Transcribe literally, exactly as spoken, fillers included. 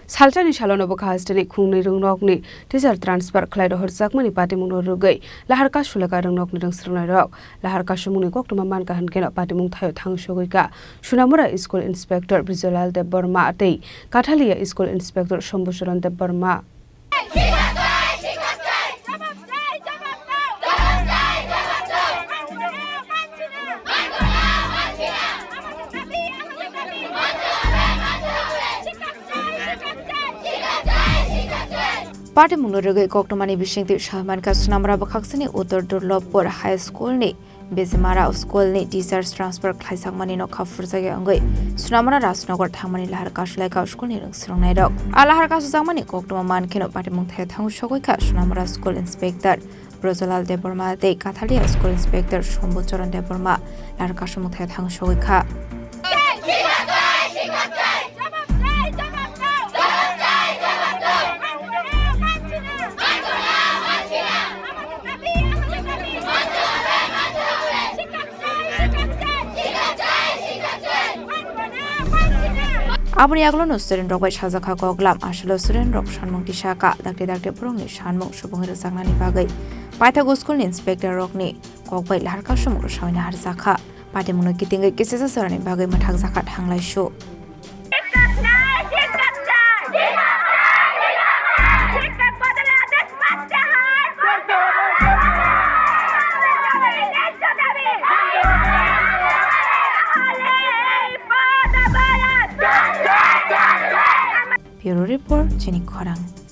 Salsani salono bwkha hasteni khungnwi rwngnokni teacher transfer khlai rohorjakmani patimungno rwgwi lahar kasu lekha rwngnokni rwngsrwngnairok lahar kasumungni koktwma mankha hwnkhe patimung thaio thang sogwi kha Sunamura School Inspector Brijalal Debbarma tei Kathalia School Inspector Shambhucharan Debbarma. Patimungno rwgwi koktwmani bisingtwi sawi mankha Sunamura bwkhaksani Uttor Durlobpur High School ni Bejimara School ni teachers transfer khlaijakmani nokha phurjakya wngwi Sunamura Rajnagar thangmani lahar kasulaikha school ni rwngsrwngnairok. A lahar kasujakmani koktwma mankheno patimung thaio thango sogwi kha Sunamura School Inspector Brojalal Debbarma tei Kathalia School Inspector Shambhucharan Debbarma lahar kasumung thaio thango sogwi kha. Aboni yagulo no student rok bai sajak kha kok lam, aswk student rok sanmung tisa kha, dakti dakti borokni sanmung subung rwjaknani bagwi paithago school ni inspector rokni kok bai lahar kasumung rwsawina harjak kha. Patimungno kitingwi kisisa sorani bagwi mwthakjak kha thanglaisu. Bureau Report, Chini Khorang.